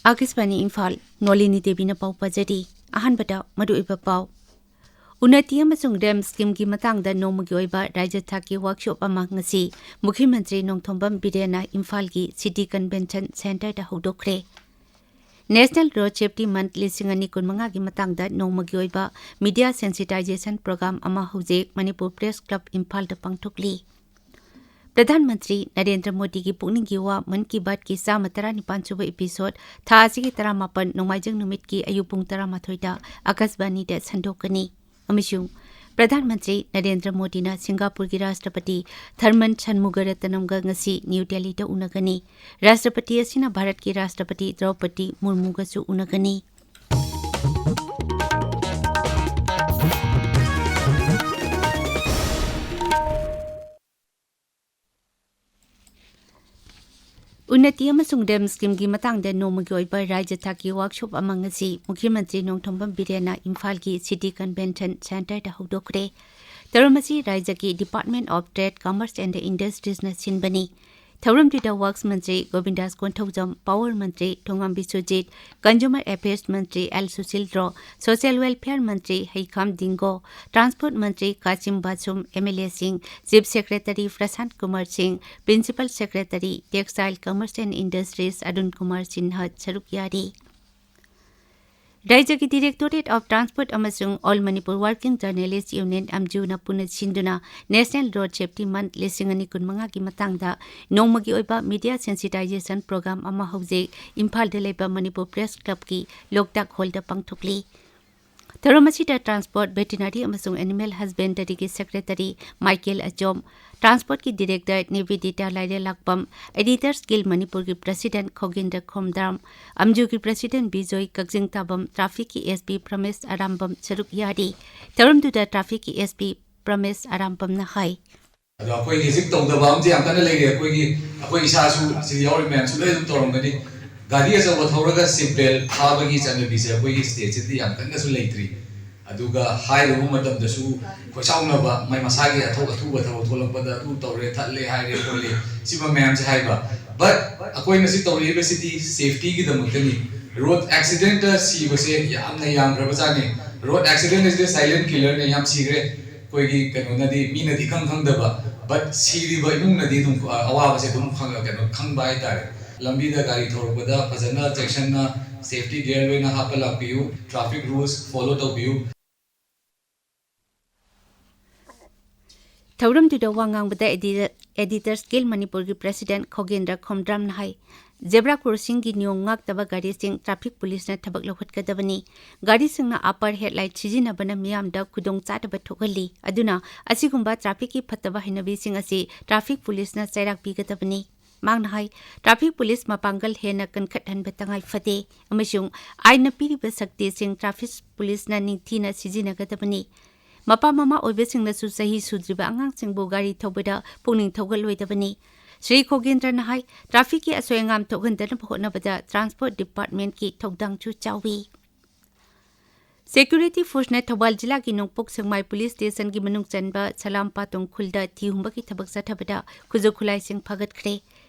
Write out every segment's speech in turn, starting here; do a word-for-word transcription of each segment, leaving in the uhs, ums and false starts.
ꯑꯥꯀꯥꯁꯕꯥꯅꯤ ꯏꯝꯐꯥꯜ, ꯅꯣꯂꯤꯅꯤ ꯗꯦꯕꯤꯅ ꯄꯥꯎ ꯄꯥꯖꯔꯤ꯫ ꯑꯍꯥꯟꯕꯗ ꯃꯔꯨꯑꯣꯏꯕ ꯄꯥꯎ꯫ ꯎꯟꯅꯇꯤ ꯑꯃꯁꯨꯡ ꯔꯦꯝ ꯁ꯭ꯀꯤꯝꯒꯤ ꯃꯇꯥꯡꯗ ꯅꯣꯡꯃꯒꯤ ꯑꯣꯏꯕ ꯔꯥꯖ꯭ꯌ ꯊꯥꯛꯀꯤ ꯋꯥꯔꯛꯁꯣꯞ ꯑꯃ ꯉꯁꯤ ꯃꯨꯈ꯭ꯌ ꯃꯟꯇ꯭ꯔꯤ ꯅꯣꯡꯊꯣꯝꯕꯝ ꯕꯤꯔꯦꯟꯅ ꯏꯝꯐꯥꯜꯒꯤ ꯁꯤꯇꯤ ꯀꯟꯚꯦꯟꯁꯟ ꯁꯦꯟꯇꯔꯗ ꯍꯧꯗꯣꯛꯈ꯭ꯔꯦ꯫ ꯅꯦꯁꯅꯦꯜ ꯔꯣꯗ ꯁꯦꯐꯇꯤ ꯃꯟꯊ ꯂꯤꯁꯤꯡ ꯑꯅꯤ ꯀꯨꯟꯃꯉꯥꯒꯤ ꯃꯇꯥꯡꯗ ꯅꯣꯡꯃꯒꯤ ꯑꯣꯏꯕ ꯃꯤꯗꯤꯌꯥ ꯁꯦꯟꯁꯤꯇꯥꯏꯖꯦꯁꯟ ꯄ꯭ꯔꯣꯒ꯭ꯔꯥꯝ ꯑꯃ ꯍꯧꯖꯤꯛ ꯃꯅꯤꯄꯨꯔ ꯄ꯭ꯔꯦꯁ ꯀ꯭ꯂꯕ ꯏꯝꯐꯥꯜꯗ ꯄꯥꯡꯊꯣꯛꯂꯤ꯫ ꯄ꯭ꯔꯙꯥꯟ ꯃꯟꯇ꯭ꯔꯤ ꯅꯔꯦꯟꯗ꯭ꯔ ꯃꯣꯗꯤꯒꯤ ꯄꯨꯛꯅꯤꯡꯒꯤ ꯋꯥ ꯃꯟ ꯀꯤ ꯕꯥꯠꯀꯤ ꯆꯥꯝꯃ ꯇꯔꯥꯅꯤꯄꯥꯟ ꯁꯨꯕ ꯏꯄꯤꯁꯣꯗ ꯊꯥ ꯑꯁꯤꯒꯤ ꯇꯔꯥꯃꯥꯄꯟ ꯅꯣꯡꯃꯥꯏꯖꯤꯡ ꯅꯨꯃꯤꯠꯀꯤ ꯑꯌꯨꯛ ꯄꯨꯡ ꯇꯔꯥꯃꯥꯊꯣꯏꯗ ꯑꯥꯀꯥꯁꯕꯥꯅꯤꯗ ꯁꯟꯗꯣꯛꯀꯅꯤ꯫ ꯑꯃꯁꯨꯡ ꯄ꯭ꯔꯙꯥꯟ ꯃꯟꯇ꯭ꯔꯤ ꯅꯔꯦꯟꯗ꯭ꯔ ꯃꯣꯗꯤꯅ ꯁꯤꯡꯒꯥꯄꯨꯔꯒꯤ ꯔꯥꯁꯇ꯭ꯔꯄꯇꯤ ꯊꯔꯃꯟ ꯁꯟꯃꯨꯒꯔꯇꯅꯝꯒ ꯉꯁꯤ ꯅ꯭ꯌꯨ ꯗꯦꯜꯂꯤꯗ ꯎꯅꯒꯅꯤ꯫ ꯔꯥꯁꯇ꯭ꯔꯄꯇꯤ ꯑꯁꯤꯅ ꯚꯥꯔꯠꯀꯤ ꯔꯥꯁꯇ꯭ꯔꯄꯇꯤ ꯗ꯭ꯔꯧꯄꯗꯤ ꯃꯨꯔꯃꯨꯒꯁꯨ ꯎꯅꯒꯅꯤ꯫ ꯎꯟꯅꯇꯤ ꯑꯃꯁꯨꯡ ꯔꯦꯝ ꯁ꯭ꯀꯤꯝꯒꯤ ꯃꯇꯥꯡꯗ ꯅꯣꯡꯃꯒꯤ ꯑꯣꯏꯕ ꯔꯥꯖ꯭ꯌ ꯊꯥꯛꯀꯤ ꯋꯥꯔꯛꯁꯣꯞ ꯑꯃ ꯉꯁꯤ ꯃꯨꯈ꯭ꯌ ꯃꯟꯇ꯭ꯔꯤ ꯅꯣꯡꯊꯣꯝꯕꯝ ꯕꯤꯔꯦꯟꯅ ꯏꯝꯐꯥꯜꯒꯤ ꯁꯤꯇꯤ ꯀꯟꯚꯦꯟꯁꯟ ꯁꯦꯟꯇꯔꯗ ꯍꯧꯗꯣꯛꯈ꯭ꯔꯦ꯫ ꯊꯧꯔꯝ ꯑꯁꯤ ꯔꯥꯖ꯭ꯌꯒꯤ Department of Trade, Commerce and Industriesꯅ ꯁꯤꯟꯕꯅꯤ꯫ ꯊꯧꯔꯝꯗꯨꯗ ꯋꯥꯔꯛꯁ ꯃꯟꯇ꯭ꯔꯤ ꯒꯣꯕꯤꯟꯗꯥꯁ ꯀꯣꯟꯊꯧꯖꯝ, ꯄꯥꯋꯔ ꯃꯟꯇ꯭ꯔꯤ ꯊꯣꯉꯥꯝ ꯕꯤꯁ꯭ꯋꯖꯤꯠ, ꯀꯟꯖꯨꯃꯔ ꯑꯦꯐꯤꯌꯔꯁ ꯃꯟꯇ꯭ꯔꯤ ꯑꯦꯜ ꯁꯨꯁꯤꯜꯗ꯭ꯔꯣ, ꯁꯣꯁꯤꯌꯦꯜ ꯋꯦꯜꯐꯤꯌꯔ ꯃꯟꯇ꯭ꯔꯤ ꯍꯩꯈꯥꯝ ꯗꯤꯡꯒꯣ, ꯇ꯭ꯔꯥꯟꯁꯄꯣꯔꯠ ꯃꯟꯇ꯭ꯔꯤ ꯀꯥꯆꯤꯝ ꯕꯥꯆꯨꯝ, ꯑꯦꯝ ꯑꯦꯜ ꯑꯦꯁꯤꯡ, chief secretary Prashant Kumar Singh, principal secretary, textile, commerce and industries Arun Kumar Sinha ꯁꯔꯨꯛ ꯌꯥꯔꯤ꯫ ꯔꯥꯖ꯭ꯌꯒꯤ Directorate of Transport ꯑꯃꯁꯨꯡ All Manipur Working Journalist Union, ꯑꯝꯖꯨꯅ ꯄꯨꯟꯅ ꯁꯤꯟꯗꯨꯅ ꯅꯦꯁꯅꯦꯜ ꯔꯣꯗ ꯁꯦꯐꯇꯤ ꯃꯟꯊ ꯂꯤꯁꯤꯡ ꯑꯅꯤ ꯀꯨꯟꯃꯉꯥꯒꯤ ꯃꯇꯥꯡꯗ ꯅꯣꯡꯃꯒꯤ ꯑꯣꯏꯕ ꯃꯤꯗꯤꯌꯥ ꯁꯦꯟꯁꯤꯇꯥꯏꯖꯦꯁꯟ ꯄ꯭ꯔꯣꯒ꯭ꯔꯥꯝ ꯑꯃ ꯍꯧꯖꯤꯛ ꯏꯝꯐꯥꯜꯗ ꯂꯩꯕ ꯃꯅꯤꯄꯨꯔ ꯄ꯭ꯔꯦꯁ ꯀ꯭ꯂꯕꯀꯤ ꯂꯣꯛꯇꯥꯛ ꯍꯣꯜꯗ ꯄꯥꯡꯊꯣꯛꯂꯤ꯫ ꯊꯧꯔꯝ ꯑꯁꯤꯗ ꯇ꯭ꯔꯥꯟꯁꯄꯣꯔꯠ, ꯚꯦꯇꯤꯅꯔꯤ ꯑꯃꯁꯨꯡ ꯑꯦꯅꯤꯃꯦꯜ ꯍꯁꯕꯦꯟꯗꯔꯤꯒꯤ ꯁꯦꯀ꯭ꯔꯦꯇꯔꯤ ꯃꯥꯏꯀꯦꯜ ꯑꯆꯣꯝ, ꯇ꯭ꯔꯥꯟꯁꯄꯣꯔꯠꯀꯤ ꯗꯤꯔꯦꯛꯇꯔ ꯅꯤꯕꯦꯗꯤꯇꯥ ꯂꯥꯏꯔꯦꯜꯂꯥꯛꯄꯝ, ꯑꯦꯗꯤꯇꯔꯁ ꯒꯤꯜ ꯃꯅꯤꯄꯨꯔꯒꯤ ꯄ꯭ꯔꯁꯤꯗꯦꯟꯠ ꯈꯣꯒꯤꯟꯗ꯭ꯔ ꯈꯣꯝꯗ꯭ꯔꯥꯝ, ꯑꯝꯖꯨꯒꯤ ꯄ꯭ꯔꯁꯤꯗꯦꯟꯠ ꯕꯤꯖꯣꯏ ꯀꯛꯆꯤꯡ ꯇꯥꯕꯝ, ꯇ꯭ꯔꯥꯐꯤꯛꯀꯤ ꯑꯦꯁ ꯄꯤ ꯄ꯭ꯔꯃꯦꯁ ꯑꯔꯥꯝꯕꯝ ꯁꯔꯨꯛ ꯌꯥꯔꯤ꯫ ꯊꯧꯔꯝꯗꯨꯗ ꯇ꯭ꯔꯥꯐꯤꯛꯀꯤ ꯑꯦꯁ ꯄꯤ ꯄ꯭ꯔꯃꯦꯁ ꯑꯔꯥꯝꯕꯝꯅ ꯍꯥꯏ꯫ ꯑꯗꯣ ꯑꯩꯈꯣꯏ ꯍꯧꯖꯤꯛ ꯇꯧꯗꯕ ꯑꯃꯗꯤ ꯌꯥꯝ ꯀꯟꯅ ꯂꯩꯔꯤ꯫ ꯑꯩꯈꯣꯏꯒꯤ, ꯑꯩꯈꯣꯏ ꯏꯁꯥꯁꯨ ꯑꯁꯤꯗ ꯌꯥꯎꯔꯤꯕ ꯃꯌꯥꯝꯁꯨ ꯂꯣꯏ ꯑꯗꯨꯝ ꯇꯧꯔꯝꯒꯅꯤ꯫ ꯒꯥꯔꯤ ꯑꯆꯧꯕ ꯊꯧꯔꯒ ꯁꯤꯠ ꯕꯦꯜꯠ ꯐꯥꯕꯒꯤ ꯆꯠꯅꯕꯤꯁꯦ ꯑꯩꯈꯣꯏꯒꯤ ꯁ꯭ꯇꯦꯠꯁꯤꯗꯤ ꯌꯥꯝ ꯀꯟꯅꯁꯨ ꯂꯩꯇ꯭ꯔꯤ꯫ ꯑꯗꯨꯒ ꯍꯥꯏꯔꯨꯕ ꯃꯇꯝꯗꯁꯨ ꯈꯣꯏꯁꯥꯎꯅꯕ, ꯃꯥꯏ ꯃꯁꯥꯒꯤ ꯑꯊꯧ-, ꯑꯊꯨꯕ ꯊꯕꯛ ꯊꯣꯛꯂꯛꯄꯗ ꯑꯗꯨ ꯇꯧꯔꯦ, ꯊꯠꯂꯦ ꯍꯥꯏꯔꯦ, ꯈꯣꯠꯂꯦ, ꯁꯤꯒꯨꯝꯕ ꯃꯌꯥꯝꯁꯦ ꯍꯥꯏꯕ꯫ But ꯑꯩꯈꯣꯏꯅ ꯁꯤ ꯇꯧꯔꯤꯕꯁꯤꯗꯤ ꯁꯦꯐꯇꯤꯒꯤꯗꯃꯛꯇꯅꯤ꯫ ꯔꯣꯗ ꯑꯦꯛꯁꯤꯗꯦꯟꯇ ꯁꯤꯕꯁꯦ ꯌꯥꯝꯅ ꯌꯥꯝꯈ꯭ꯔꯕꯖꯥꯠꯅꯤ꯫ ꯔꯣꯗ ꯑꯦꯛꯁꯤꯗꯦꯟ ꯑꯁꯤꯗꯤ ꯁꯥꯏꯂꯦꯟ ꯀꯤꯂꯔꯅ ꯌꯥꯝ ꯁꯤꯈ꯭ꯔꯦ꯫ ꯑꯩꯈꯣꯏꯒꯤ ꯀꯩꯅꯣꯅꯗꯤ, ꯃꯤꯅꯗꯤ ꯏꯈꯪ ꯈꯪꯗꯕ, ꯕꯠ ꯁꯤꯔꯤꯕ ꯏꯃꯨꯡꯅꯗꯤ ꯑꯗꯨꯝ, ꯑ, ꯑꯋꯥꯕꯁꯦ ꯑꯗꯨꯝ ꯈꯪ-, ꯀꯩꯅꯣ, ꯈꯪꯕ ꯍꯥꯏꯇꯥꯔꯦ꯫ ꯂꯝꯕꯤꯗ ꯒꯥꯔꯤ ꯊꯧꯔꯛꯄꯗ ꯐꯖꯅ ꯆꯦꯛꯁꯤꯟꯅ ꯁꯦꯐꯇꯤ ꯒꯤꯌꯔ ꯂꯣꯏꯅ ꯍꯥꯞꯄ ꯂꯥꯛꯄꯤꯌꯨ, ꯇ꯭ꯔꯥꯐꯤꯛ ꯔꯨꯜꯁ ꯐꯣꯂꯣ ꯇꯧꯕꯤꯌꯨ꯫ ꯊꯧꯔꯝꯗꯨꯗ ꯋꯥ ꯉꯥꯡꯕꯗ ꯑꯦꯗꯤ-, ꯑꯦꯗꯤꯇꯔꯁ ꯒꯤꯜ ꯃꯅꯤꯄꯨꯔꯒꯤ ꯄ꯭ꯔꯦꯁꯤꯗꯦꯟꯠ ꯈꯣꯒꯦꯟꯗ꯭ꯔ ꯈꯣꯝꯗ꯭ꯔꯝꯅ ꯍꯥꯏ, ꯖꯦꯕ꯭ꯔꯥ ꯀ꯭ꯔꯣꯁꯤꯡꯒꯤ ꯅꯤꯌꯣꯝ ꯉꯥꯛꯇꯕ ꯒꯥꯔꯤꯁꯤꯡ ꯇ꯭ꯔꯥꯐꯤꯛ ꯄꯨꯂꯤꯁꯅ ꯊꯕꯛ ꯂꯧꯈꯠꯀꯗꯕꯅꯤ꯫ ꯒꯥꯔꯤꯁꯤꯡꯅ ꯑꯞꯄꯔ ꯍꯦꯗꯂꯥꯏꯠ ꯁꯤꯖꯤꯟꯅꯕꯅ ꯃꯤꯌꯥꯝꯗ ꯈꯨꯗꯣꯡꯆꯥꯗꯕ ꯊꯣꯛꯍꯜꯂꯤ꯫ ꯑꯗꯨꯅ ꯑꯁꯤꯒꯨꯝꯕ ꯇ꯭ꯔꯥꯐꯤꯛꯀꯤ ꯐꯠꯇꯕ ꯍꯩꯅꯕꯤꯁꯤꯡ ꯑꯁꯤ ꯇ꯭ꯔꯥꯐꯤꯛ ꯄꯨꯂꯤꯁꯅ ꯆꯩꯔꯥꯛ ꯄꯤꯒꯗꯕꯅꯤ꯫ ꯃꯍꯥꯛꯅ ꯍꯥꯏ, ꯇ꯭ꯔꯥꯐꯤꯛ ꯄꯨꯂꯤꯁ ꯃꯄꯥꯡꯒꯜ ꯍꯦꯟꯅ ꯀꯟꯈꯠꯍꯟꯕ ꯇꯉꯥꯏ ꯐꯗꯦ ꯑꯃꯁꯨꯡ ꯑꯥꯏꯟꯅ ꯄꯤꯔꯤꯕ ꯁꯛꯇꯤꯁꯤꯡ ꯇ꯭ꯔꯥꯐꯤꯛ ꯄꯨꯂꯤꯁꯅ ꯅꯤꯡꯊꯤꯅ ꯁꯤꯖꯤꯟꯅꯒꯗꯕꯅꯤ꯫ ꯃꯄꯥ ꯃꯃꯥ ꯑꯣꯏꯕꯁꯤꯡꯅꯁꯨ ꯆꯍꯤ ꯁꯨꯗ꯭ꯔꯤꯕ ꯑꯉꯥꯡꯁꯤꯡꯕꯨ ꯒꯥꯔꯤ ꯊꯧꯕꯗ ꯄꯨꯛꯅꯤꯡ ꯊꯧꯒꯠꯂꯣꯏꯗꯕꯅꯤ꯫ ꯁ꯭ꯔꯤ ꯈꯣꯒꯦꯟꯗ꯭ꯔꯅ ꯍꯥꯏ, ꯇ꯭ꯔꯥꯐꯤꯛꯀꯤ ꯑꯁꯣꯏ ꯑꯉꯥꯝ ꯊꯣꯛꯍꯟꯗꯅꯕ ꯍꯣꯠꯅꯕꯗ ꯇ꯭ꯔꯥꯟꯁꯄꯣꯔꯠ ꯗꯤꯄꯥꯔꯠꯃꯦꯟꯠꯀꯤ ꯊꯧꯗꯥꯡꯁꯨ ꯆꯥꯎꯏ꯫ ꯁꯦꯀ꯭ꯌꯨꯔꯤꯇꯤ ꯐꯣꯔꯁꯅ ꯊꯧꯕꯥꯜ ꯖꯤꯂꯥꯒꯤ ꯅꯣꯡꯄꯣꯛ ꯁꯦꯛꯃꯥꯏ ꯄꯨꯂꯤꯁ ꯁ꯭ꯇꯦꯁꯟꯒꯤ ꯃꯅꯨꯡ ꯆꯟꯕ ꯁꯂꯥꯝ ꯄꯥꯇꯣꯡ ꯈꯨꯜꯗ ꯊꯤ ꯍꯨꯝꯕꯒꯤ ꯊꯕꯛ ꯆꯠꯊꯕꯗ ꯈꯨꯠꯁꯨ ꯈꯨꯠꯂꯥꯏꯁꯤꯡ ꯐꯥꯒꯠꯈ꯭ꯔꯦ꯫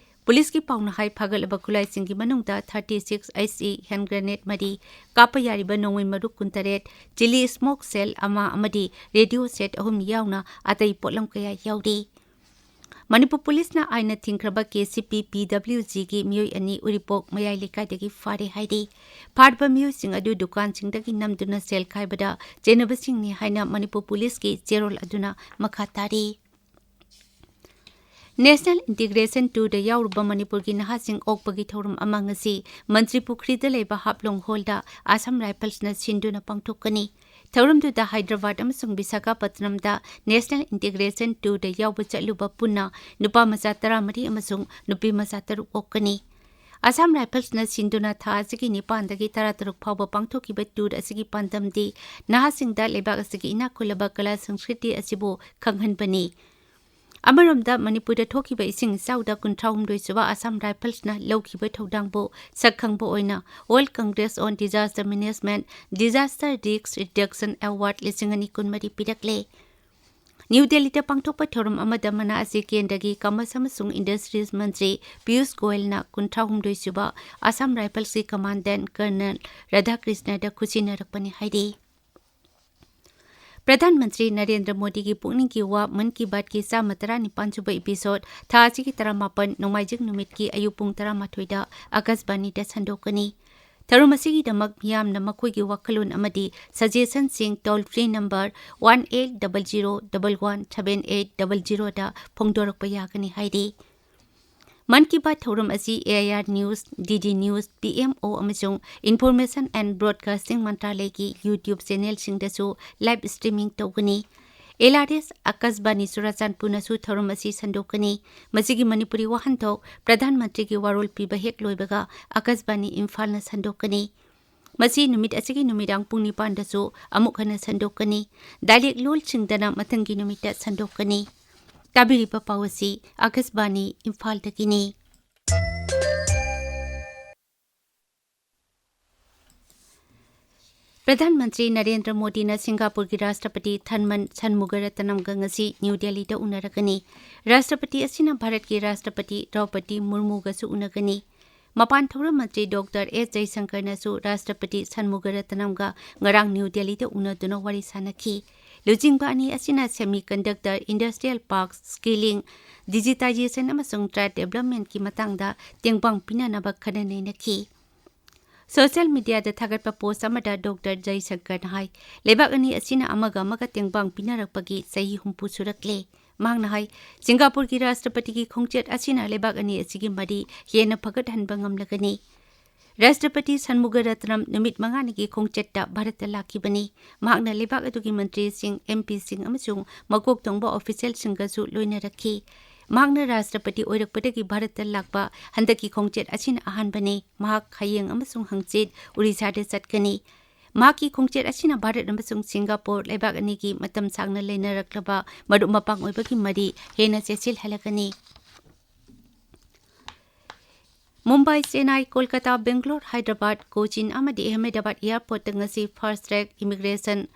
ꯄꯨꯂꯤꯁꯀꯤ ꯄꯥꯎꯅ ꯍꯥꯏ, ꯐꯥꯒꯠꯂꯕ ꯈꯨꯠꯂꯥꯏꯁꯤꯡꯒꯤ ꯃꯅꯨꯡꯗ thirty six H E hand grenade ꯃꯔꯤ, ꯀꯥꯞꯄ ꯌꯥꯔꯤꯕ ꯅꯣꯡꯃꯩ ꯃꯔꯨ ꯀꯨꯟꯇꯔꯦꯠ, ꯆꯤꯂꯤ ꯁ꯭ꯃꯣꯛ ꯁꯦꯜ ꯑꯃ ꯑꯃꯗꯤ ꯔꯦꯗꯤꯑꯣ ꯁꯦꯠ ꯑꯍꯨꯝ ꯌꯥꯎꯅ ꯑꯇꯩ ꯄꯣꯠꯂꯝ ꯀꯌꯥ ꯌꯥꯎꯔꯤ꯫ ꯃꯅꯤꯄꯨꯔ ꯄꯨꯂꯤꯁꯅ ꯑꯥꯏꯟꯅ ꯊꯤꯡꯈ꯭ꯔꯕ ꯀꯦ ꯁꯤ ꯄꯤ ꯄꯤ ꯗꯕ꯭ꯂꯤꯎ ꯖꯤꯒꯤ ꯃꯤꯑꯣꯏ ꯑꯅꯤ ꯎꯔꯤꯄꯣꯛ ꯃꯌꯥꯏ ꯂꯩꯀꯥꯏꯗꯒꯤ ꯐꯥꯔꯦ ꯍꯥꯏꯔꯤ꯫ ꯐꯥꯔꯕ ꯃꯤꯑꯣꯏꯁꯤꯡ ꯑꯗꯨ ꯗꯨꯀꯥꯟꯁꯤꯡꯗꯒꯤ ꯅꯝꯗꯨꯅ ꯁꯦꯜ ꯈꯥꯏꯕꯗ ꯆꯦꯟꯅꯕꯁꯤꯡꯅꯤ ꯍꯥꯏꯅ ꯃꯅꯤꯄꯨꯔ ꯄꯨꯂꯤꯁꯀꯤ ꯆꯦꯔꯣꯜ ꯑꯗꯨꯅ ꯃꯈꯥ ꯇꯥꯔꯤ꯫ ꯅꯦꯁꯅꯦꯜ ꯏꯟꯇꯤꯒ꯭ꯔꯦꯁꯟ ꯇꯨꯗ ꯌꯥꯎꯔꯨꯕ ꯃꯅꯤꯄꯨꯔꯒꯤ ꯅꯍꯥꯁꯤꯡ ꯑꯣꯛꯄꯒꯤ ꯊꯧꯔꯝ ꯑꯃ ꯉꯁꯤ ꯃꯟꯇ꯭ꯔꯤ ꯄꯨꯈ꯭ꯔꯤꯗ ꯂꯩꯕ ꯍꯥꯞꯂꯣꯡ ꯍꯣꯜꯗ ꯑꯁꯥꯝ ꯔꯥꯏꯐꯜꯁꯅ ꯁꯤꯟꯗꯨꯅ ꯄꯥꯡꯊꯣꯛꯀꯅꯤ꯫ ꯊꯧꯔꯝꯗꯨꯗ ꯍꯥꯏꯗ꯭ꯔꯕꯥꯗ ꯑꯃꯁꯨꯡ ꯕꯤꯁꯥꯈꯥꯄꯠꯅꯝꯗ ꯅꯦꯁꯅꯦꯜ ꯏꯟꯇꯤꯒ꯭ꯔꯦꯁꯟ ꯇꯨꯗ ꯌꯥꯎꯕ ꯆꯠꯂꯨꯕ ꯄꯨꯟꯅ ꯅꯨꯄꯥ ꯃꯆꯥ ꯇꯔꯥꯃꯔꯤ ꯑꯃꯁꯨꯡ ꯅꯨꯄꯤ ꯃꯆꯥ ꯇꯔꯨꯛ ꯑꯣꯛꯀꯅꯤ꯫ ꯑꯁꯥꯝ ꯔꯥꯏꯐꯜꯁꯅ ꯁꯤꯟꯗꯨꯅ ꯊꯥ ꯑꯁꯤꯒꯤ ꯅꯤꯄꯥꯟꯗꯒꯤ ꯇꯔꯥꯇꯔꯨꯛ ꯐꯥꯎꯕ ꯄꯥꯡꯊꯣꯛꯈꯤꯕ ꯇꯨꯔ ꯑꯁꯤꯒꯤ ꯄꯥꯟꯗꯝꯗꯤ ꯅꯍꯥꯁꯤꯡꯗ ꯂꯩꯕꯥꯛ ꯑꯁꯤꯒꯤ ꯏꯅꯥꯛ ꯈꯨꯜꯂꯕ ꯀꯂꯥ ꯁꯪꯁꯀ꯭ꯔꯤꯇꯤ ꯑꯁꯤꯕꯨ ꯈꯪꯍꯟꯕꯅꯤ꯫ ꯑꯃꯔꯣꯝꯗ ꯃꯅꯤꯄꯨꯔꯗ ꯊꯣꯛꯈꯤꯕ ꯏꯁꯤꯡ ꯏꯆꯥꯎꯗ ꯀꯨꯟꯊ꯭ꯔꯥꯍꯨꯝꯗꯣꯏ ꯁꯨꯕ ꯑꯁꯥꯝ ꯔꯥꯏꯐꯜꯁꯅ ꯂꯧꯈꯤꯕ ꯊꯧꯗꯥꯡꯕꯨ ꯁꯛ ꯈꯪꯕ ꯑꯣꯏꯅ All Congress on Disaster Management, Disaster Risk Reduction Award ꯂꯤꯁꯤꯡ ꯑꯅꯤ ꯀꯨꯟꯃꯔꯤ ꯄꯤꯔꯛꯂꯦ꯫ ꯅ꯭ꯌꯨ ꯗꯦꯜꯂꯤꯗ ꯄꯥꯡꯊꯣꯛꯄ ꯊꯧꯔꯝ ꯑꯃꯗ ꯃꯅꯥ ꯑꯁꯤ ꯀꯦꯟꯗ꯭ꯔꯒꯤ ꯀꯃꯔꯁ ꯑꯃꯁꯨꯡ ꯏꯟꯗꯁꯇ꯭ꯔꯤꯁ ꯃꯟꯇ꯭ꯔꯤ ꯄꯤꯌꯨꯁ ꯒꯣꯌꯜꯅ ꯀꯨꯟꯊ꯭ꯔꯥ ꯍꯨꯝꯗꯣꯏ ꯁꯨꯕ ꯑꯁꯥꯝ ꯔꯥꯏꯐꯜꯁꯀꯤ ꯀꯃꯥꯟꯗꯦꯟꯠ ꯀꯔꯅꯜ ꯔꯥꯙꯥꯀ꯭ꯔꯤꯁꯅꯗ ꯈꯨꯠꯁꯤꯟꯅꯔꯛꯄꯅꯤ ꯍꯥꯏꯔꯤ꯫ ꯄ꯭ꯔꯙꯥꯟ ꯃꯟꯇ꯭ꯔꯤ ꯅꯔꯦꯟꯗ꯭ꯔ ꯃꯣꯗꯤꯒꯤ ꯄꯨꯛꯅꯤꯡꯒꯤ ꯋꯥ ꯃꯟ ꯀꯤ ꯕꯥꯠꯀꯤ ꯆꯥꯝꯃ ꯇꯔꯥꯅꯤꯄꯥꯟ ꯁꯨꯕ episode ꯊꯥ ꯑꯁꯤꯒꯤ ꯇꯔꯥꯃꯥꯄꯟ ꯅꯣꯡꯃꯥꯏꯖꯤꯡ ꯅꯨꯃꯤꯠꯀꯤ ꯑꯌꯨꯛ ꯄꯨꯡ ꯇꯔꯥꯃꯥꯊꯣꯏꯗ ꯑꯀꯥꯁꯕꯥꯅꯤꯗ ꯁꯟꯗꯣꯛꯀꯅꯤ꯫ ꯊꯧꯔꯝ ꯑꯁꯤꯒꯤꯗꯃꯛ ꯃꯤꯌꯥꯝꯅ ꯃꯈꯣꯏꯒꯤ ꯋꯥꯈꯜꯂꯣꯟ ꯑꯃꯗꯤ suggestionꯁꯤꯡ toll free number one eight double zero double one seven eight double zeroꯗ ꯐꯣꯡꯗꯣꯔꯛꯄ ꯌꯥꯒꯅꯤ ꯍꯥꯏꯔꯤ꯫ ꯃꯟ ꯀꯤ ꯕꯥꯠ ꯊꯧꯔꯝ ꯑꯁꯤ A I R News, D D News, P M O ꯑꯃꯁꯨꯡ Information and Broadcasting ꯃꯟꯇ꯭ꯔꯥꯂꯌꯒꯤ YouTube channelꯁꯤꯡꯗꯁꯨ live streaming ꯇꯧꯒꯅꯤ꯫ L R S ꯑꯀꯥꯁꯕꯥꯅꯤ ꯆꯨꯔꯥꯆꯥꯟꯄꯨꯔꯅꯁꯨ ꯊꯧꯔꯝ ꯑꯁꯤ ꯁꯟꯗꯣꯛꯀꯅꯤ꯫ ꯃꯁꯤꯒꯤ ꯃꯅꯤꯄꯨꯔꯤ ꯋꯥꯍꯟꯊꯣꯛ ꯄ꯭ꯔꯙꯥꯟ ꯃꯟꯇ꯭ꯔꯤꯒꯤ ꯋꯥꯔꯣꯜ ꯄꯤꯕ ꯍꯦꯛ ꯂꯣꯏꯕꯒ ꯑꯀꯥꯁꯕꯥꯅꯤ ꯏꯝꯐꯥꯜꯅ ꯁꯟꯗꯣꯛꯀꯅꯤ꯫ ꯃꯁꯤ ꯅꯨꯃꯤꯠ ꯑꯁꯤꯒꯤ ꯅꯨꯃꯤꯗꯥꯡ ꯄꯨꯡ ꯅꯤꯄꯥꯟꯗꯁꯨ ꯑꯃꯨꯛ ꯍꯟꯅ ꯁꯟꯗꯣꯛꯀꯅꯤ꯫ Dialect ꯂꯣꯜꯁꯤꯡꯗꯅ ꯃꯊꯪꯒꯤ ꯅꯨꯃꯤꯠꯇ ꯁꯟꯗꯣꯛꯀꯅꯤ꯫ ꯇꯥꯕꯤꯔꯤꯕ ꯄꯥꯎ ꯑꯁꯤ ꯑꯀꯥꯁꯕꯥꯅꯤ ꯏꯝꯐꯥꯜꯗꯒꯤꯅꯤ꯫ ꯄ꯭ꯔꯙꯥꯟ ꯃꯟꯇ꯭ꯔꯤ ꯅꯔꯦꯟꯗ꯭ꯔ ꯃꯣꯗꯤꯅ ꯁꯤꯡꯒꯥꯄꯨꯔꯒꯤ ꯔꯥꯁꯇ꯭ꯔꯄꯇꯤ ꯊꯟꯃꯟ ꯁꯟꯃꯨꯒꯔꯇꯅꯝꯒ ꯉꯁꯤ ꯅ꯭ꯌꯨ ꯗꯦꯜꯂꯤꯗ ꯎꯅꯔꯒꯅꯤ꯫ ꯔꯥꯁꯇ꯭ꯔꯄꯇꯤ ꯑꯁꯤꯅ ꯚꯥꯔꯠꯀꯤ ꯔꯥꯁꯇ꯭ꯔꯄꯇꯤ ꯗ꯭ꯔꯧꯄꯗꯤ ꯃꯨꯔꯃꯨꯒꯁꯨ ꯎꯅꯒꯅꯤ꯫ ꯃꯄꯥꯟ ꯊꯧꯔꯝ ꯃꯟꯇ꯭ꯔꯤ ꯗꯣꯛꯇꯔ ꯑꯦꯁ ꯖꯌꯁꯪꯀꯔꯅꯁꯨ ꯔꯥꯁꯇ꯭ꯔꯄꯇꯤ ꯁꯟꯃꯨꯒꯔꯇꯅꯝꯒ ꯉꯔꯥꯡ ꯅ꯭ꯌꯨ ꯗꯦꯜꯂꯤꯗ ꯎꯅꯗꯨꯅ ꯋꯥꯔꯤ ꯁꯥꯅꯈꯤ꯫ ꯂꯨꯆꯤꯡꯕ ꯑꯅꯤ ꯑꯁꯤꯅ semiconductor industrial park scaling, digitization ꯑꯃꯁꯨꯡ trade developmentꯀꯤ ꯃꯇꯥꯡꯗ ꯇꯦꯡꯕꯥꯡ ꯄꯤꯅꯅꯕ ꯈꯟꯅ ꯅꯩꯅꯈꯤ꯫ Social mediaꯗ ꯊꯥꯒꯠꯄ post ꯑꯃꯗ ꯗꯣꯛꯇꯔ ꯖꯌꯁꯪꯀꯔꯅ ꯍꯥꯏ, ꯂꯩꯕꯥꯛ ꯑꯅꯤ ꯑꯁꯤꯅ ꯑꯃꯒ ꯑꯃꯒ ꯇꯦꯡꯕꯥꯡ ꯄꯤꯅꯔꯛꯄꯒꯤ ꯆꯍꯤ ꯍꯨꯝꯐꯨ ꯁꯨꯔꯛꯂꯦ꯫ ꯃꯍꯥꯛꯅ ꯍꯥꯏ, ꯁꯤꯡꯒꯥꯄꯨꯔꯒꯤ ꯔꯥꯁꯇ꯭ꯔꯄꯇꯤꯒꯤ ꯈꯣꯡꯆꯠ ꯑꯁꯤꯅ ꯂꯩꯕꯥꯛ ꯑꯅꯤ ꯑꯁꯤꯒꯤ ꯃꯔꯤ ꯍꯦꯟꯅ ꯐꯒꯠꯍꯟꯕ ꯉꯝꯂꯒꯅꯤ꯫ ꯔꯥꯁꯇ꯭ꯔꯄꯇꯤ ꯁꯟꯃꯨꯒꯔꯇꯅꯝ ꯅꯨꯃꯤꯠ ꯃꯉꯥꯅꯤꯒꯤ ꯈꯣꯡꯆꯠꯇ ꯚꯥꯔꯠꯇ ꯂꯥꯛꯈꯤꯕꯅꯤ꯫ ꯃꯍꯥꯛꯅ ꯂꯩꯕꯥꯛ ꯑꯗꯨꯒꯤ ꯃꯟꯇ꯭ꯔꯤꯁꯤꯡ, MPꯁꯤꯡ ꯑꯃꯁꯨꯡ ꯃꯀꯣꯛ ꯊꯣꯡꯕ officialꯁꯤꯡꯒꯁꯨ ꯂꯣꯏꯅꯔꯛꯈꯤ꯫ ꯃꯍꯥꯛꯅ ꯔꯥꯁꯇ꯭ꯔꯄꯇꯤ ꯑꯣꯏꯔꯛꯄꯗꯒꯤ ꯚꯥꯔꯠꯇ ꯂꯥꯛꯄ ꯍꯟꯗꯛꯀꯤ ꯈꯣꯡꯆꯠ ꯑꯁꯤꯅ ꯑꯍꯥꯟꯕꯅꯤ꯫ ꯃꯍꯥꯛ ꯍꯌꯦꯡ ꯑꯃꯁꯨꯡ ꯍꯪꯆꯤꯠ ꯑꯣꯔꯤꯁꯥꯗ ꯆꯠꯀꯅꯤ꯫ ꯃꯍꯥꯛꯀꯤ ꯈꯣꯡꯆꯠ ꯑꯁꯤꯅ ꯚꯥꯔꯠ ꯑꯃꯁꯨꯡ ꯁꯤꯡꯒꯥꯄꯨꯔ ꯂꯩꯕꯥꯛ ꯑꯅꯤꯒꯤ ꯃꯇꯝ ꯁꯥꯡꯅ ꯂꯩꯅꯔꯛꯂꯕ ꯃꯔꯨꯞ ꯃꯄꯥꯡ ꯑꯣꯏꯕꯒꯤ ꯃꯔꯤ ꯍꯦꯟꯅ ꯆꯦꯠꯁꯤꯜꯍꯜꯂꯒꯅꯤ꯫ ꯃꯨꯝꯕꯥꯏ, ꯆꯦꯟꯅꯥꯏ, ꯀꯣꯜꯀꯇꯥ, ꯕꯦꯡꯒ꯭ꯂꯣꯔ, ꯍꯥꯏꯗ꯭ꯔꯕꯥꯗ, ꯀꯣꯆꯤꯟ ꯑꯃꯗꯤ ꯑꯍꯃꯦꯗꯕꯥꯗ airportꯇ ꯉꯁꯤ fast track immigration,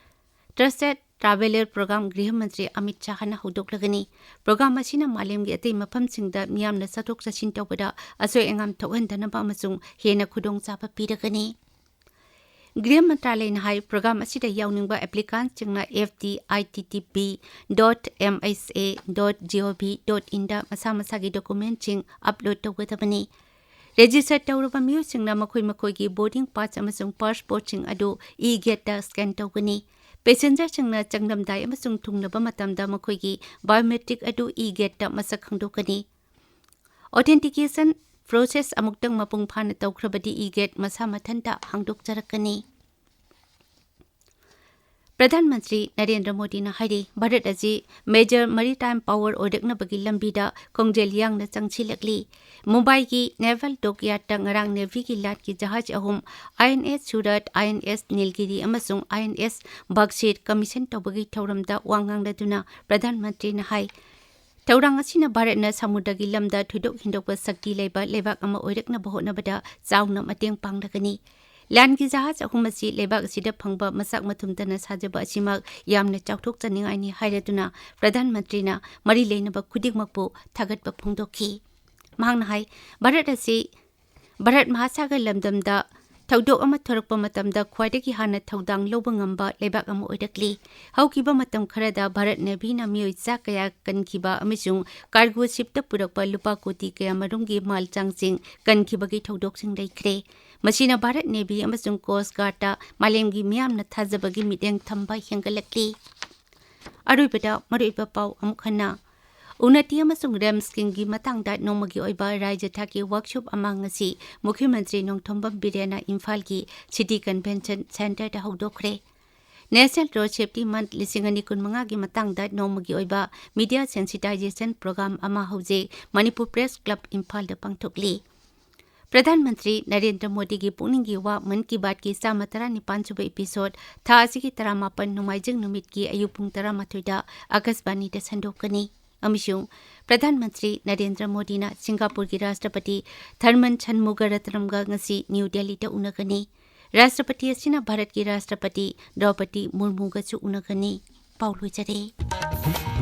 trusted Traveller Program ꯒ꯭ꯔꯤꯍ ꯃꯟꯇ꯭ꯔꯤ ꯑꯃꯤꯠ ꯁꯥꯍꯅ ꯍꯧꯗꯣꯛꯂꯒꯅꯤ꯫ ꯄ꯭ꯔꯣꯒ꯭ꯔꯥꯝ ꯑꯁꯤꯅ ꯃꯥꯂꯦꯝꯒꯤ ꯑꯇꯩ ꯃꯐꯝꯁꯤꯡꯗ ꯃꯤꯌꯥꯝꯅ ꯆꯠꯊꯣꯛ ꯆꯠꯁꯤꯟ ꯇꯧꯕꯗ ꯑꯁꯣꯏ ꯑꯉꯥꯝ ꯊꯣꯛꯍꯟꯗꯅꯕ ꯑꯃꯁꯨꯡ ꯍꯦꯟꯅ ꯈꯨꯗꯣꯡꯆꯥꯕ ꯄꯤꯔꯒꯅꯤ꯫ ꯒ꯭ꯔꯤꯍ ꯃꯟꯇ꯭ꯔꯥꯂꯌꯅ ꯍꯥꯏ, ꯄ꯭ꯔꯣꯒ꯭ꯔꯥꯝ ꯑꯁꯤꯗ ꯌꯥꯎꯅꯤꯡꯕ applicantꯁꯤꯡꯅ F T I T T P dot M H A dot G O V dot inꯗ ꯃꯁꯥ ꯃꯁꯥꯒꯤ documentꯁꯤꯡ upload ꯇꯧꯒꯗꯕꯅꯤ꯫ Register ꯇꯧꯔꯕ ꯃꯤꯑꯣꯏꯁꯤꯡꯅ ꯃꯈꯣꯏ ꯃꯈꯣꯏꯒꯤ boarding pass ꯑꯃꯁꯨꯡ passportꯁꯤꯡ ꯑꯗꯨ e-gateꯇ scan ꯇꯧꯒꯅꯤ꯫ Passengerꯁꯤꯡꯅ ꯆꯪꯂꯝꯗꯥꯏ ꯑꯃꯁꯨꯡ ꯊꯨꯡꯂꯕ ꯃꯇꯝꯗ ꯃꯈꯣꯏꯒꯤ biometric ꯑꯗꯨ e-gateꯇ ꯃꯁꯛ ꯈꯪꯗꯣꯛꯀꯅꯤ꯫ Authentication process ꯑꯃꯨꯛꯇꯪ ꯃꯄꯨꯡ ꯐꯥꯅ ꯇꯧꯈ꯭ꯔꯕꯗꯤ e-gate ꯃꯁꯥ ꯃꯊꯟꯇ ꯍꯥꯡꯗꯣꯛꯆꯔꯛꯀꯅꯤ꯫ ꯄ꯭ꯔꯙꯥꯟ ꯃꯟꯇ꯭ꯔꯤ ꯅꯔꯦꯟꯗ꯭ꯔ ꯃꯣꯗꯤꯅ ꯍꯥꯏꯔꯤ, ꯚꯥꯔꯠ ꯑꯁꯤ major maritime power ꯑꯣꯏꯔꯛꯅꯕꯒꯤ ꯂꯝꯕꯤꯗ ꯈꯣꯡꯖꯦꯜ ꯌꯥꯡꯅ ꯆꯪꯁꯤꯜꯂꯛꯂꯤ꯫ ꯃꯨꯝꯕꯥꯏꯒꯤ Naval Dockyardꯇ ꯉꯔꯥꯡ Navyꯒꯤ ꯂꯥꯟꯒꯤ ꯖꯍꯥꯖ ꯑꯍꯨꯝ, I N S Surat, I N S Nilgiri ꯑꯃꯁꯨꯡ I N S Bakshir, commission ꯇꯧꯕꯒꯤ ꯊꯧꯔꯝꯗ ꯋꯥ ꯉꯥꯡꯂꯗꯨꯅ ꯄ꯭ꯔꯙꯥꯟ ꯃꯟꯇ꯭ꯔꯤꯅ ꯍꯥꯏ, ꯊꯧꯔꯥꯡ ꯑꯁꯤꯅ ꯚꯥꯔꯠꯅ ꯁꯃꯨꯗ꯭ꯔꯒꯤ ꯂꯝꯗ ꯊꯣꯏꯗꯣꯛ ꯍꯦꯟꯗꯣꯛꯄ ꯁꯛꯇꯤ ꯂꯩꯕ ꯂꯩꯕꯥꯛ ꯑꯃ ꯑꯣꯏꯔꯛꯅꯕ ꯍꯣꯠꯅꯕꯗ ꯆꯥꯎꯅ ꯃꯇꯦꯡ ꯄꯥꯡꯂꯒꯅꯤ꯫ ꯂꯥꯟꯒꯤ ꯖꯍꯥꯖ ꯑꯍꯨꯝ ꯑꯁꯤ ꯂꯩꯕꯥꯛ ꯑꯁꯤꯗ ꯐꯪꯕ ꯃꯆꯥꯛ ꯃꯊꯨꯝꯇꯅ ꯁꯥꯖꯕ ꯑꯁꯤꯃꯛ ꯌꯥꯝꯅ ꯆꯥꯎꯊꯣꯛꯆꯅꯤꯡꯉꯥꯏꯅꯤ ꯍꯥꯏꯔꯗꯨꯅ ꯄ꯭ꯔꯙꯥꯟ ꯃꯟꯇ꯭ꯔꯤꯅ ꯃꯔꯤ ꯂꯩꯅꯕ ꯈꯨꯗꯤꯡꯃꯛꯄꯨ ꯊꯥꯒꯠꯄ ꯐꯣꯡꯗꯣꯛꯈꯤ꯫ ꯃꯍꯥꯛꯅ ꯍꯥꯏ, ꯚꯥꯔꯠ ꯑꯁꯤ ꯚꯥꯔꯠ ꯃꯍꯥꯁꯥꯒꯔ ꯂꯝꯗꯝꯗ ꯊꯧꯗꯣꯛ ꯑꯃ ꯊꯣꯔꯛꯄ ꯃꯇꯝꯗ ꯈ꯭ꯋꯥꯏꯗꯒꯤ ꯍꯥꯟꯅ ꯊꯧꯗꯥꯡ ꯂꯧꯕ ꯉꯝꯕ ꯂꯩꯕꯥꯛ ꯑꯃ ꯑꯣꯏꯔꯛꯂꯤ꯫ ꯍꯧꯈꯤꯕ ꯃꯇꯝ ꯈꯔꯗ ꯚꯥꯔꯠ Navyꯅ ꯃꯤꯑꯣꯏ ꯆꯥ ꯀꯌꯥ ꯀꯟꯈꯤꯕ ꯑꯃꯁꯨꯡ cargo shipꯇ ꯄꯨꯔꯛꯄ ꯂꯨꯄꯥ ꯀꯣꯇꯤ ꯀꯌꯥ ꯃꯔꯨꯝꯒꯤ ꯃꯥꯜ ꯆꯥꯡꯁꯤꯡ ꯀꯟꯈꯤꯕꯒꯤ ꯊꯧꯗꯣꯛꯁꯤꯡ ꯂꯩꯈ꯭ꯔꯦ꯫ ꯃꯁꯤꯅ ꯚꯥꯔꯠ Navy ꯑꯃꯁꯨꯡ Coast Guardꯇ ꯃꯥꯂꯦꯝꯒꯤ ꯃꯤꯌꯥꯝꯅ ꯊꯥꯖꯕꯒꯤ ꯃꯤꯠꯌꯦꯡ ꯊꯝꯕ ꯍꯦꯟꯒꯠꯂꯛꯂꯤ꯫ ꯑꯔꯣꯏꯕꯗ ꯃꯔꯨꯑꯣꯏꯕ ꯄꯥꯎ ꯑꯃꯨꯛ ꯍꯟꯅ꯫ ꯎꯟꯅꯇꯤ ꯑꯃꯁꯨꯡ REMS schemeꯒꯤ ꯃꯇꯥꯡꯗ ꯅꯣꯡꯃꯒꯤ ꯑꯣꯏꯕ ꯔꯥꯖ꯭ꯌ ꯊꯥꯛꯀꯤ workshop ꯑꯃ ꯉꯁꯤ ꯃꯨꯈ꯭ꯌ ꯃꯟꯇ꯭ꯔꯤ ꯅꯣꯡꯊꯣꯝꯕꯝ ꯕꯤꯔꯦꯟꯅ ꯏꯝꯐꯥꯜꯒꯤ City Convention Centreꯗ ꯍꯧꯗꯣꯛꯈ꯭ꯔꯦ꯫ National Road Safety Month ꯂꯤꯁꯤꯡ ꯑꯅꯤ ꯀꯨꯟꯃꯉꯥꯒꯤ ꯃꯇꯥꯡꯗ ꯅꯣꯡꯃꯒꯤ ꯑꯣꯏꯕ media sensitization program ꯑꯃ ꯍꯧꯖꯤꯛ ꯃꯅꯤꯄꯨꯔ Press Club ꯏꯝꯐꯥꯜꯗ ꯄꯥꯡꯊꯣꯛꯂꯤ꯫ ꯄ꯭ꯔꯙꯥꯟ ꯃꯟꯇ꯭ꯔꯤ ꯅꯔꯦꯟꯗ꯭ꯔ ꯃꯣꯗꯤꯒꯤ ꯄꯨꯛꯅꯤꯡꯒꯤ ꯋꯥ ꯃꯟ ꯀꯤ ꯕꯥꯠꯀꯤ ꯆꯥꯝꯃ ꯇꯔꯥꯅꯤꯄꯥꯟ ꯁꯨꯕ episode ꯊꯥ ꯑꯁꯤꯒꯤ ꯇꯔꯥꯃꯥꯄꯟ ꯅꯣꯡꯃꯥꯏꯖꯤꯡ ꯅꯨꯃꯤꯠꯀꯤ ꯑꯌꯨꯛ ꯄꯨꯡ ꯇꯔꯥꯃꯥꯊꯣꯏꯗ ꯑꯀꯥꯁꯕꯥꯅꯤꯗ ꯁꯟꯗꯣꯛꯀꯅꯤ꯫ ꯑꯃꯁꯨꯡ ꯄ꯭ꯔꯙꯥꯟ ꯃꯟꯇ꯭ꯔꯤ ꯅꯔꯦꯟꯗ꯭ꯔ ꯃꯣꯗꯤꯅ ꯁꯤꯡꯒꯥꯄꯨꯔꯒꯤ ꯔꯥꯁꯇ꯭ꯔꯄꯇꯤ ꯊꯔꯃꯟ ꯁꯟꯃꯨꯒꯔꯇꯅꯝꯒ ꯉꯁꯤ ꯅ꯭ꯌꯨ ꯗꯦꯜꯂꯤꯗ ꯎꯅꯒꯅꯤ꯫ ꯔꯥꯁꯇ꯭ꯔꯄꯇꯤ ꯑꯁꯤꯅ ꯚꯥꯔꯠꯀꯤ ꯔꯥꯁꯇ꯭ꯔꯄꯇꯤ ꯗ꯭ꯔꯧꯄꯗꯤ ꯃꯨꯔꯃꯨꯒꯁꯨ ꯎꯅꯒꯅꯤ꯫ ꯄꯥꯎ ꯂꯣꯏꯖꯔꯦ꯫